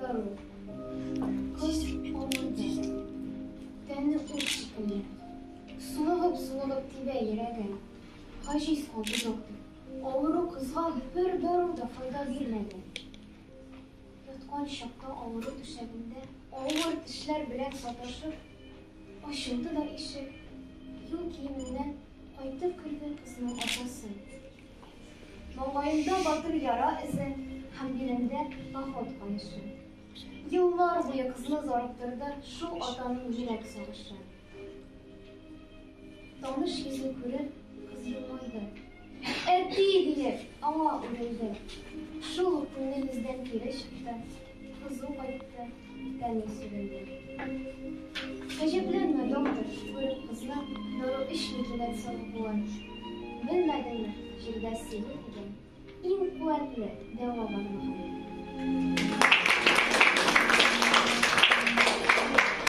дару. Кыз авырды. Тәне ут шикелле. Сулыгып-сулыгып тибә йөрәге. Гаҗиз калды доктор. Авыру кызга бер дару да файда бирмәде. Яткан чакта авыру түшәгендә авыр тешләр белән саташып, ачылды да ишек. Юл киеменнән кайтып керде кызның атасы. Маңгаенда батыр яра эзе һәм билендә поход каешы. Еллар буе кызны зарыктырды шул атаның йөрәк сагышы. Таныш йөзне күреп, кыз елмайды. Әти! диеп, аңа үрелде. Шул ук көнне бездән кире чыкты. Кызу кайтты, тәне сүрелде. Гаҗәпләнмә, доктор, күреп кызны, дару эчми кинәт савыгуын. Белмәдеңме, җирдә сөю дигән иң куәтле дәва барлыгын.